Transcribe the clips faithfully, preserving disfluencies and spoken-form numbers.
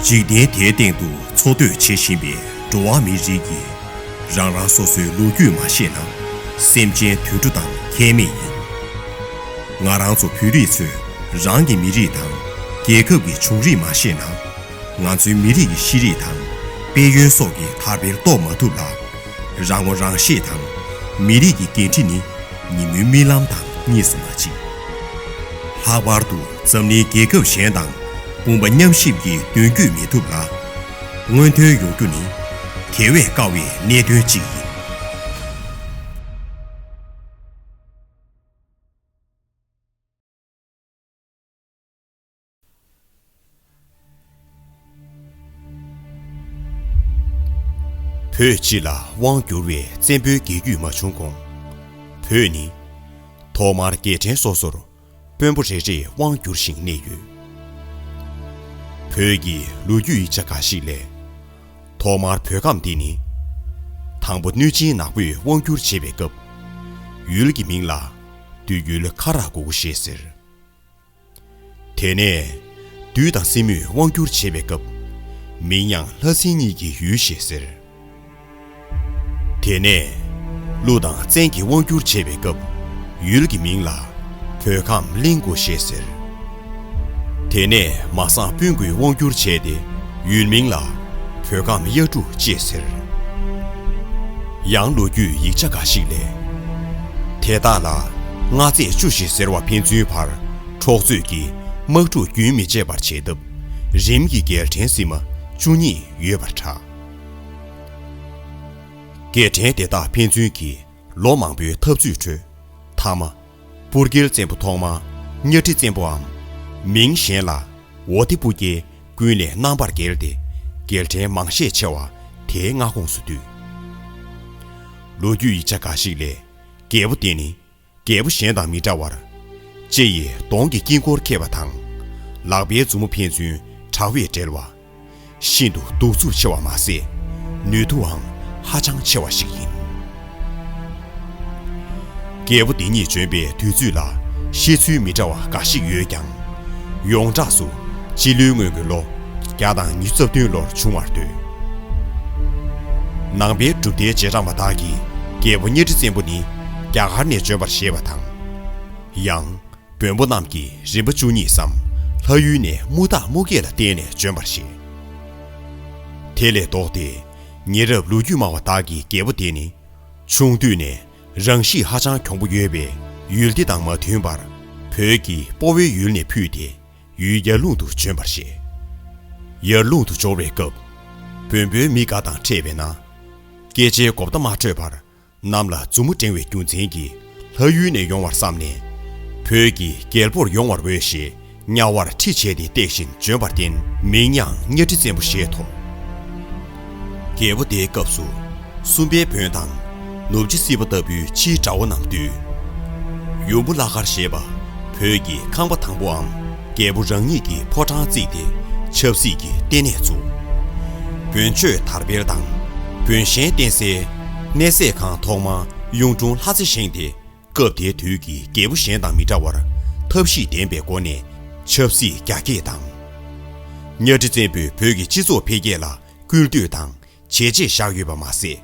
འཇིག་རྟེན་དེའི་སྟེང་དུ་འཚོ་སྡོད་བྱེད་བཞིན་པའི་འགྲོ་བ་མིའི་རིགས་ཀྱིས་རང་རང་སོ་སོའི་ལོ་རྒྱུས་མ་ཤེས་ན། སེམས་ཅན་དུད་འགྲོ་དང་ཁྱད་མེད་ཡིན། ང་རང་ཚོ་བོད་རིགས་ཚོས་རང་གི་མི་རིགས་དང་རྒྱལ་ཁབ་ཀྱི་བྱུང་རིམ་མ་ཤེས་ན། ང་ཚོའི་མི་རིགས་ཀྱི་ཤེས་རིག་དང་དཔལ་ཡོན་སོགས་ཀྱི་དར་འཕེལ་རྟོགས་མ་ཐུབ་ལ། རང་ངོ་རང་ཤེས་དང་མི་རིགས་ཀྱི་འགན་འཁྲི་ནི་ཉིན་མོའི་རྨི་ལམ་དང་གཉིས་སུ་མ་མཆིས། ལྷག་པར་དུ་འཛམ་གླིང་རྒྱལ་ཁབ་གཞན་དང་དཔུང་པ་མཉམ་གཤིབ་ཀྱི་མདུན་སྐྱོད་མི་ཐུབ་ལ། སྔོན་ཐོན་ཡོང་རྒྱུ་ནི་དེ་བས་དཀའ་བའི་གནད་དོན་ཅིག་ཡིན། བོད་སྤྱི་ལ་དབང་བསྒྱུར་བའི་བཙན་པོའི་རྒྱལ་རྒྱུད་མ་བྱུང་གོང་། བོད་ནི་ཐོག་མར་རྒྱལ་ཕྲན་སོ་སོར་དཔོན་པོ་རེ་རེས་དབང་བསྒྱུར་ཞིང་གནས་ཡོད། བོད་ཀྱི་ལོ་རྒྱུས་ཡིག་ཆ་འགའ་ཞིག་ལས། ཐོག་མར་བོད་ཁམས་འདི་ནི། དང་པོ་གནོད་སྦྱིན་ནག་པོས་དབང་བསྒྱུར་བྱེད་པའི་སྐབས། ཡུལ་གྱི་མིང་ལ་བདུད་ཡུལ་ཁ་རག་གུ་གུ་ཞེས་ཟེར། དེ་ནས་བདུད་དང་སྲིན་མོས་དབང་བསྒྱུར་བྱེད་པའི་སྐབས། མིང་ཡང་ལྷ་སྲིན་གཉིས་ཀྱི་ཡུལ་ཞེས་ཟེར། དེ་ནས་ཀླུ་དང་བཙན་གྱིས་དབང་བསྒྱུར་བྱེད་པའི་སྐབས། ཡུལ་གྱི་མིང་ལ་བོད་ཁམས་གླིང་དགུ་ཞེས་ཟེར། དེ་ནས་མ་སངས་སྤུན་དགུས་དབང་བསྒྱུར་བྱས་ཏེ། ཡུལ་མིང་ལ་བོད་ཁམས་གཡའ་འབྲུག་ཅེས་ཟེར། ཡང་ལོ་རྒྱུས་ཡིག་ཆ་འགའ་ཞིག་ལས། དེ་དག་ལ་མངའ་མཛད་བཅུ་ཞེས་ཟེར་བ་ཕན་ཚུན་བར་འཕྲོག་རྩོད་ཀྱིས་དམག་འཁྲུག་རྒྱུན་མི་ཆད་པར་བྱས་སྟབས། རིམ་གྱིས་རྒྱལ་ཕྲན་ཟིན་མ་བཅུ་གཉིས་ཡོད་པར་གྲགས། རྒྱལ་ཕྲན་དེ་དག་ཕན་ཚུན་གྱིས་ལོ་མང་པོའི་འཐབ་རྩོད་ཁྲོད། མཐའ་མ། སྤུར་རྒྱལ་བཙན་པོ་ཐོག་མ་གཉའ་ཁྲི་བཙན་པོའམ། མིང་གཞན་ལ་འོ་ཏི་སྤུ་རྒྱལ་ཀུན་ལས་རྣམ་པར་རྒྱལ་ཏེ། རྒྱལ་ཕྲན་མང་ཤས་ཆེ་བ་དེའི་མངའ་ཁོངས་སུ་འདུས། ལོ་རྒྱུས་ཡིག་ཆ་འགའ་ཞིག་ལས། རྒྱལ་པོ་དེ་ནི་རྒྱལ་པོ་གཞན་དང་མི་འདྲ་བར། ལྕེ་ཡིས་གདོང་གི་དཀྱིལ་འཁོར་ཁེབས་པ་དང་། ལག་པའི་མཛུབ་མོ་ཕན་ཚུན་དྲ་བས་འབྲེལ་བ། ཤིན་ཏུ་གདུག་རྩུབ་ཆེ་བ་མ་ཟད། ནུས་མཐུའང་ཧ་ཅང་ཆེ་བ་ཞིག་ཡིན། རྒྱལ་པོ་འདི་ཉིད་བྱོན་པའི་དུས་ཚོད་ལ་བཤད་ཚུལ་མི་འདྲ་བ་འགའ་ཞིག་ཡོད་ཀྱང་། ཡོངས་གྲགས་སུ་སྤྱི་ལོའི་སྔོན་གྱི་ལོ་བརྒྱ་དང་ཉི་ཤུ་རྩ་བདུན་ལོར་བྱུང་བར་འདོད། ནང་པའི་གྲུབ་མཐའི་རྗེས་འབྲང་པ་དག་གིས་རྒྱལ་པོ་གཉའ་ཁྲི་བཙན་པོ་ནི་རྒྱ་གར་ནས་བྱོན་པར་བཞེད་པ་དང་། ཡང་། བོན་པོ་རྣམས་ཀྱིས་རིམ་པ་བཅུ་གཉིས་སམ་ལྷ་ཡུལ་ནས་དམུ་སྟག་དམུ་སྐད་ལ་བརྟེན་ནས་བྱོན་པར་བཤད། དེ་ལས་ལྡོག་སྟེ། ཉེ་རབས་ལོ་རྒྱུས་སྨྲ་བ་དག་གིས་རྒྱལ་པོ་དེ་ནི་ཆུང་དུས་ནས་རང་གཤིས་ཧ་ཅང་གྱོང་པོ་ཡོད་པས། ཡུལ་སྡེ་དང་མ་མཐུན་པར་བོད་ཀྱི་སྤོ་བོའི་ཡུལ་ནས་ཕུད་དེ་ཡུལ་ཡར་ཀླུང་དུ་བྱོན་པར་བཤད། ཡར་ཀླུང་དུ་འབྱོར་བའི་སྐབས། བོན་པོའི་མི་འགའ་དང་འཕྲད་པས་ན། སྐད་ཆའི་གོ་བརྡ་མ་འཕྲོད་པར། གནམ་ལ་མཛུབ་མོ་འགྲེང་བའི་རྒྱུ་མཚན་གྱིས་ལྷ་ཡུལ་ནས་ཡོང་བར་བསམས་ནས། བོད་ཀྱི་རྒྱལ་པོར་ཡོང་བར་འོས་ཞེས་དམྱལ་བར་ཁྲིད་བྱས་ཏེ་བཏེགས་བཞིན་བྱོན་པར་བརྟེན་མིང་ཡང་གཉའ་ཁྲི་བཙན་པོ་ཞེས་ཐོགས། རྒྱལ་པོ་དེའི་སྐབས་སུ་སུམ་པའི་བོན་དང་ནུབ་རྗེ་སྲིད་པ་ལྟ་བུའི་ཕྱིའི་དགྲ་བོ་རྣམས་བཏུལ། ཡུམ་བུ་བླ་མཁར་ཞེས་པ་བོད་ཀྱི་ཁང་པ་དང་པོའམ། རྒྱལ་པོ་རང་ཉིད་ཀྱི་ཕོ་བྲང་བརྩིགས་ཏེ་ཆབ་སྲིད་ཀྱི་ལྟེ་གནས་བཙུགས། བོན་ཆོས་དར་སྤེལ་དང་། བོན་གཤེན་བསྟེན་སའི་གནས་སྲས་ཁང་ཐོག་མ་གཡུང་དྲུང་ལྷ་རྩེ་བཞེངས་ཏེ། སྐབས་དེའི་དུས་ཀྱི་རྒྱལ་པོ་གཞན་དང་མི་འདྲ་བར་ཐབས་ཤེས་ལྡན་པའི་སྒོ་ནས་ཆབ་སྲིད་རྒྱ་སྐྱེད་དང་། གཉའ་ཁྲི་བཙན་པོས་བོད་ཀྱི་སྤྱི་ཚོགས་འཕེལ་རྒྱས་ལ་སྐུལ་འདེད་དང་བྱས་རྗེས་བཞག་ཡོད་པ་མ་ཟད།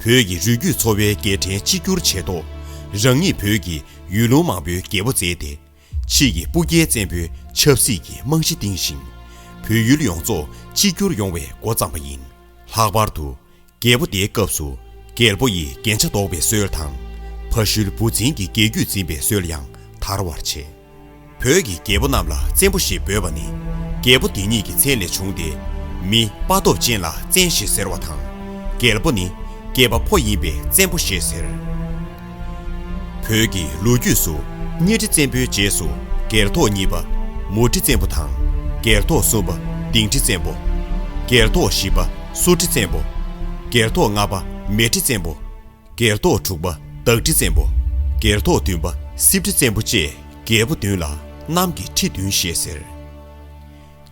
བོད་ཀྱི་རུས་རྒྱུད་ཚོ་བའི་རྒྱལ་ཕྲན་གཅིག་གྱུར་བྱས་ཐོག་རང་ཉིད་བོད་ཀྱི་ཡུལ་ལུང་མང་པོའི་རྒྱལ་པོ་མཛད་དེ། ཕྱིས་ཀྱི་སྤུ་རྒྱལ་བཙན་པོའི་ཆབ་སྲིད་ཀྱི་རྨང་གཞི་བཏིང་ཞིང་། བོད་ཡུལ་ཡོངས་རྫོགས་གཅིག་གྱུར་ཡོང་བའི་འགོ་བརྩམས་པ་ཡིན། ལྷག་པར་དུ། རྒྱལ་པོ་དེའི་སྐབས་སུ་རྒྱལ་པོ་ཡི་རྒྱན་ཆ་འདོགས་པའི་སྲོལ་དང་། ཕ་ཤུལ་བུ་འཛིན་གྱི་རྒྱལ་རྒྱུད་འཛིན་པའི་སྲོལ་ཡང་དར་བར་བྱས། བོད་ཀྱི་རྒྱལ་པོ་རྣམས་ལ་བཙན་པོ་ཞེས་འབོད་པ་ནི། རྒྱལ་པོ་དེ་ཉིད་ཀྱི་མཚན་ལས་བྱུང་སྟེ། མི་དཔའ་སྟོབས་ཅན་ལ་བཙན་ཞེས་ཟེར་བ་དང་། རྒྱལ་པོ་ནི་སྐྱེས་པ་ཕོ་ཡིན་པས་བཙན་པོ་ཞེས་ཟེར། བོད་ཀྱི་ལོ་རྒྱུས་སུ་གཉའ་ཁྲི་བཙན་པོའི་རྗེས་སུ་རྒྱལ་ཐོག་གཉིས་པ་མུ་ཁྲི་བཙན་པོ་དང་། རྒྱལ་ཐོག་གསུམ་པ་ལྡིང་ཁྲི་བཙན་པོ། རྒྱལ་ཐོག་བཞི་པ་སོར་ཁྲི་བཙན་པོ། རྒྱལ་ཐོག་ལྔ་པ་མེ་ཁྲི་བཙན་པོ། རྒྱལ་ཐོག་དྲུག་པ་དག་ཁྲི་བཙན་པོ། རྒྱལ་ཐོག་བདུན་པ་སྲིབ་ཁྲི་བཙན་པོ་བཅས་རྒྱལ་པོ་བདུན་ལ་གནམ་གྱི་ཁྲི་བདུན་ཞེས་ཟེར།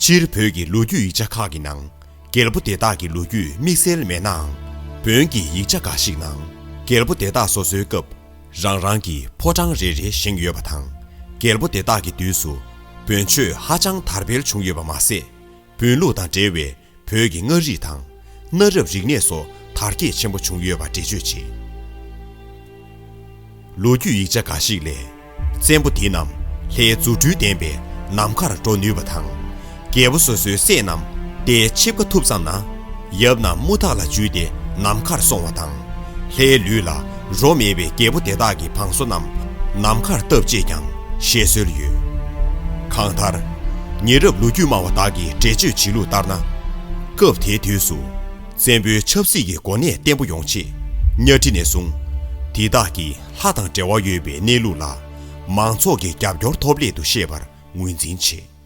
སྤྱིར་བོད་ཀྱི་ལོ་རྒྱུས་ཡིག་ཆ་ཁག་གི་ནང་རྒྱལ་པོ་དེ་དག་གི་ལོ་རྒྱུས་དམིགས་བསལ་མེད་ནའང་། བོན་གྱི་ཡིག་ཆ་འགའ་ཞིག་ནང་རྒྱལ་པོ་དེ་དག་སོ་སོའི་སྐབས་རང་རང་གི་ཕོ་བྲང་རེ་རེ་བཞེངས་ཡོད་པ་དང་། རྒྱལ་པོ་དེ་དག་གི་དུས་སུ་བོན་ཆོས་ཧ་ཅང་དར་འཕེལ་བྱུང་ཡོད་པ་མ་ཟད། བོན་ལུགས་དང་འབྲེལ་བའི་བོད་ཀྱི་མངའ་རིས་དང་། གནའ་རབས་རིག་གནས་སོགས་དར་རྒྱས་ཆེན་པོ་བྱུང་ཡོད་པ་འགྲེལ་བརྗོད་བྱས། ལོ་རྒྱུས་ཡིག་ཆ་འགའ་ཞིག་ལས། བཙན་པོ་འདི་རྣམས་ལྷའི་རྫུ་འཕྲུལ་ལྡན་པས་ནམ་མཁར་འགྲོ་ནུས་པ་དང་། རྒྱལ་པོ་སོ་སོའི་སྲས་རྣམས་ལྟའི་ཆིབས་ཁ་ཐུབ་ཙམ་ན། ཡབ་རྣམས་དམུ་ཐག་ལ་འཇུས་ཏེ་ནམ་མཁར་སོང་བ་དང་། ལྷའི་ལུས་ལ་རོ་མེད་པའི་རྒྱལ་པོ་དེ་དག་གི་བང་སོ་རྣམས་ནམ་མཁར་བཏབ་ཅེས་ཀྱང་བཤད་སྲོལ་ཡོད། གང་ལྟར། ཉེ་རབས་ལོ་རྒྱུས་སྨྲ་བ་དག་གིས་འགྲེལ་བརྗོད་བྱེད་ལུགས་ལྟར་ན། སྐབས་དེའི་དུས་སུ། བཙན་པོའི་ཆབ་སྲིད་ཀྱི་གོ་གནས་བརྟན་པོ་ཡོང་ཆེད། གཉའ་ཁྲི་ནས་བཟུང་། དེ་དག་གིས་ལྷ་དང་འབྲེལ་བ་ཡོད་པའི་གནས་ལུགས་ལ། མང་ཚོགས་ཀྱི་རྒྱབ་སྐྱོར་ཐོབ་སླད་དུ་བཤད་པར་ངོས་འཛིན་བྱེད།